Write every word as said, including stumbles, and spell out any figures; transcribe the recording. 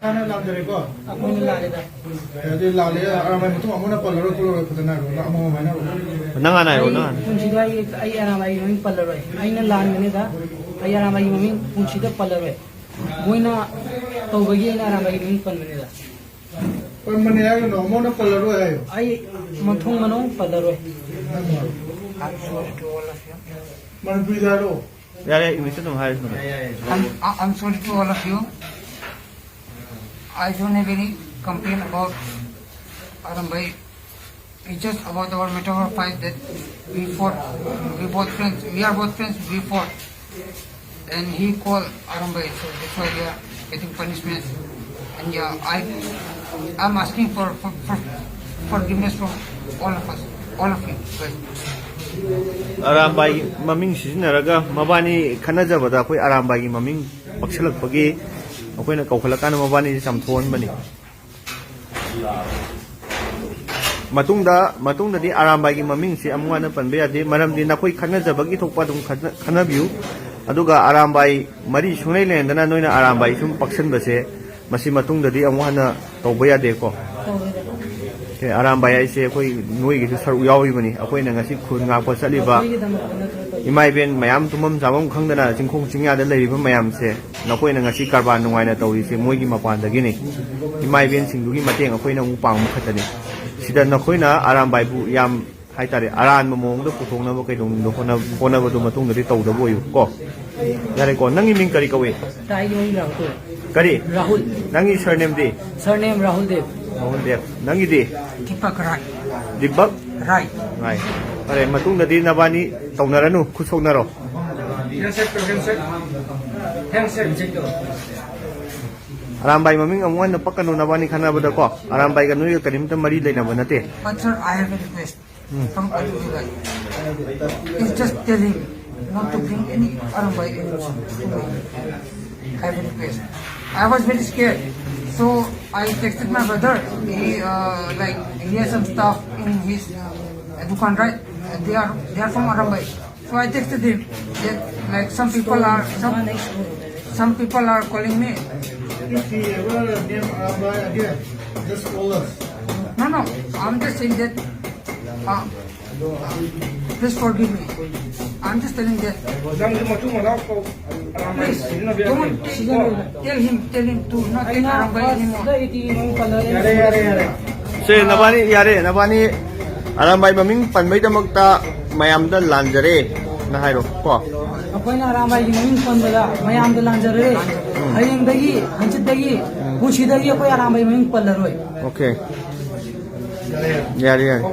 ꯍꯥꯟꯅ ꯂꯥꯟꯗꯔꯦꯀꯣ? ꯑꯩꯈꯣꯏꯅ ꯂꯥꯜꯂꯦꯗ꯫ ꯑꯦ, ꯑꯗꯨꯗꯤ ꯂꯥꯜꯂꯦ, ꯑꯔꯥꯟꯕ ꯃꯇꯨꯡ ꯑꯃꯨꯛ ꯍꯟꯅ ꯄꯜꯂꯔꯣꯏ ꯈꯣꯠꯂꯔꯣꯏ, ꯐꯖꯅ ꯍꯥꯏꯔꯣ, ꯅꯪ ꯑꯃꯃꯝ ꯍꯥꯏꯅꯔꯣ꯫ ꯅꯪ ꯍꯥꯟꯅ ꯍꯥꯏꯔꯣ, ꯑꯩ ꯅꯪ ꯍꯥꯟꯅ꯫ ꯄꯨꯟꯁꯤꯗ ꯑꯩ, ꯑꯩ ꯑꯔꯥꯟꯕꯒꯤ ꯃꯃꯤꯡ ꯄꯜꯂꯔꯣꯏ꯫ ꯑꯩꯅ ꯂꯥꯟꯕꯅꯤꯗ, ꯑꯩ ꯑꯔꯥꯟꯕꯒꯤ ꯃꯃꯤꯡ ꯄꯨꯟꯁꯤꯗ ꯄꯜꯂꯔꯣꯏ꯫ ꯃꯣꯏꯅ ꯇꯧꯕꯒꯤ ꯑꯩꯅ ꯑꯔꯥꯟꯕꯒꯤ ꯃꯃꯤꯡ ꯄꯟꯕꯅꯤꯗ꯫ ꯄꯟꯕꯅꯦ ꯍꯥꯏꯒꯅꯨ, ꯑꯃꯨꯛ ꯍꯟꯅ ꯄꯜꯂꯔꯣꯏ ꯍꯥꯏꯌꯣ꯫ ꯑꯩ ꯃꯊꯣꯡ ꯃꯅꯨꯡ ꯄꯜꯂꯔꯣꯏ꯫ ꯃꯅꯤꯄꯨꯔꯤꯗ ꯍꯥꯏꯔꯣ꯫ ꯌꯥꯔꯦ, ꯏꯪꯂꯤꯁꯇ ꯑꯗꯨꯝ ꯍꯥꯏꯔꯁꯨ ꯑꯗꯨꯝ꯫ I'm, I- I'm sorry to all of you. I don't have any complaint about Arambai. It's just about our matter of fact that we fought, we both friends, we are both friends, we fought. And he called Arambai, so that's why we are getting punishment. And yeah, I, I'm asking for, for, for forgiveness from all of us, all of you guys. ꯑꯔꯥꯝꯕꯥꯏꯒꯤ ꯃꯃꯤꯡ ꯁꯤꯖꯤꯟꯅꯔꯒ ꯃꯕꯥꯅꯤ ꯈꯠꯅꯖꯕꯗ ꯑꯩꯈꯣꯏ ꯑꯔꯥꯝꯕꯥꯏꯒꯤ ꯃꯃꯤꯡ ꯄꯛꯁꯜꯂꯛꯄꯒꯤ ꯑꯩꯈꯣꯏꯅ ꯀꯧꯈꯠꯂꯀꯥꯟꯗ ꯃꯕꯥꯅꯤꯁꯦ ꯆꯥꯝꯊꯣꯛꯍꯟꯕꯅꯤ꯫ ꯃꯇꯨꯡꯗ, ꯃꯇꯨꯡꯗꯗꯤ ꯑꯔꯥꯝꯕꯥꯏꯒꯤ ꯃꯃꯤꯡꯁꯤ ꯑꯃꯨꯛ ꯍꯟꯅ ꯄꯟꯕ ꯌꯥꯗꯦ, ꯃꯔꯝꯗꯤ ꯅꯈꯣꯏ ꯈꯠꯅꯖꯕꯒꯤ ꯊꯣꯛꯄ ꯑꯗꯨꯝ ꯈꯠꯅ-, ꯈꯠꯅꯕꯤꯌꯨ꯫ ꯑꯗꯨꯒ ꯑꯔꯥꯝꯕꯥꯏ ꯃꯔꯤ ꯁꯨꯡꯂꯩ ꯂꯩꯅꯗꯅ ꯅꯣꯏꯅ ꯑꯔꯥꯝꯕꯥꯏ ꯁꯨꯝ ꯄꯛꯁꯟꯕꯁꯦ, ꯃꯁꯤ ꯃꯇꯨꯡꯗꯗꯤ ꯑꯃꯨꯛ ꯍꯟꯅ ꯇꯧꯕ ꯌꯥꯗꯦꯀꯣ꯫ ꯑꯦ, ꯑꯔꯥꯝꯕꯥꯏ ꯍꯥꯏꯁꯦ ꯑꯩꯈꯣꯏ ꯅꯣꯏꯒꯤꯁꯨ ꯁꯔꯨꯛ ꯌꯥꯎꯔꯤꯕꯅꯤ꯫ ꯑꯩꯈꯣꯏꯅ ꯉꯁꯤ ꯈꯨꯟ ꯉꯥꯛꯄ ꯆꯠꯂꯤꯕ ꯏꯃꯥ ꯏꯕꯦꯟ ꯃꯌꯥꯝ ꯇꯨꯝꯐꯝ ꯆꯥꯐꯝ ꯈꯪꯗꯅ ꯆꯤꯡꯈꯣꯡ ꯆꯤꯡꯌꯥꯗ ꯂꯩꯔꯤꯕ ꯃꯌꯥꯝꯁꯦ, ꯅꯈꯣꯏꯅ ꯉꯁꯤ ꯀꯔꯕꯥꯔ ꯅꯨꯡꯉꯥꯏꯅ ꯇꯧꯔꯤꯁꯦ ꯃꯣꯏꯒꯤ ꯃꯄꯥꯟꯗꯒꯤꯅꯤ꯫ ꯏꯃꯥ ꯏꯕꯦꯟꯁꯤꯡꯗꯨꯒꯤ ꯃꯇꯦꯡ ꯑꯩꯈꯣꯏꯅ ꯑꯃꯨꯛ ꯄꯥꯡꯕ ꯈꯛꯇꯅꯤ꯫ ꯁꯤꯗ ꯅꯈꯣꯏꯅ ꯑꯔꯥꯝꯕꯥꯏꯕꯨ ꯌꯥꯝ ꯍꯥꯏꯇꯥꯔꯦ, ꯑꯔꯥꯟꯕ ꯃꯑꯣꯡꯗ ꯄꯨꯊꯣꯛꯅꯕ ꯀꯩꯗꯧꯅꯨꯡꯗ ꯍꯣꯠꯅ-, ꯍꯣꯠꯅꯕꯗꯨ ꯃꯇꯨꯡꯗꯗꯤ ꯇꯧꯗꯕ ꯑꯣꯏꯌꯨ ꯀꯣ꯫ ꯌꯥꯔꯦꯀꯣ, ꯅꯪꯒꯤ ꯃꯤꯡ ꯀꯔꯤ ꯀꯧꯏ? ꯇꯥꯏ, ꯃꯤꯡ ꯔꯥꯍꯨꯜ꯫ ꯀꯔꯤ? ꯔꯥꯍꯨꯜ꯫ ꯅꯪꯒꯤ surname ꯗꯤ? Surname ꯔꯥꯍꯨꯜ ꯗꯦꯕ꯫ ꯔꯥꯍꯨꯜ ꯗꯦꯕ꯫ ꯅꯪꯒꯤꯗꯤ? ꯗꯤꯄꯛ ꯔꯥꯏ꯫ ꯗꯤꯄꯛ? ꯔꯥꯏ꯫ ꯔꯥꯏ꯫ ꯐꯔꯦ, ꯃꯇꯨꯡꯗꯗꯤ ꯅꯕꯥꯅꯤ ꯇꯧꯅꯔꯅꯨ, ꯈꯨꯠ ꯁꯣꯛꯅꯔꯣ꯫ ꯑꯔꯥꯝꯕꯥꯏ ꯃꯃꯤꯡ ꯑꯃꯨꯛ ꯍꯟꯅ ꯄꯛꯀꯅꯨ ꯅꯕꯥꯅꯤ ꯈꯟꯅꯕꯗꯀꯣ꯫ ꯑꯔꯥꯝꯕꯥꯏꯒ ꯅꯣꯏꯒ ꯀꯔꯤꯝꯇ ꯃꯔꯤ ꯂꯩꯅꯕ ꯅꯠꯇꯦ꯫ But sir, I have a request. From Alu Dubai. It's just tell him not to bring any Arambai anymore to my home. I have a request. I was very scared. So I texted my brother. He, uh, like, he has some stuff in his, uh, dukan, right? They are, they are from Arambai. So I texted him that, like, some people are, some, some people are calling me If he ever name Arambai again, just call us. No, no, I'm just saying that. Uh, please forgive me. I'm just telling that. Please, don't tell him, tell him to not take Arambai anymore. ꯁꯦ, ꯅꯕꯥꯅꯤ ꯌꯥꯔꯦ, ꯅꯕꯥꯅꯤ ꯑꯔꯥꯝꯕꯥꯏ ꯃꯃꯤꯡ ꯄꯟꯕꯩꯗꯃꯛꯇ ꯃꯌꯥꯝꯗ ꯂꯥꯟꯖꯔꯦ ꯅ ꯍꯥꯏꯔꯣ ꯀꯣ꯫ ꯑꯩꯈꯣꯏꯅ ꯑꯔꯥꯝꯕꯥꯏꯒꯤ ꯃꯃꯤꯡ ꯄꯟꯕꯗ ꯃꯌꯥꯝꯗ ꯂꯥꯟꯖꯔꯦ꯫ ꯍꯌꯦꯡꯗꯒꯤ, ꯍꯪꯆꯤꯠꯇꯒꯤ, ꯄꯨꯟꯁꯤꯗꯒꯤ ꯑꯩꯈꯣꯏ ꯑꯔꯥꯝꯕꯥꯏ ꯃꯃꯤꯡ ꯄꯜꯂꯔꯣꯏ꯫ Okay. ꯌꯥꯔꯦ, ꯌꯥꯔꯦ꯫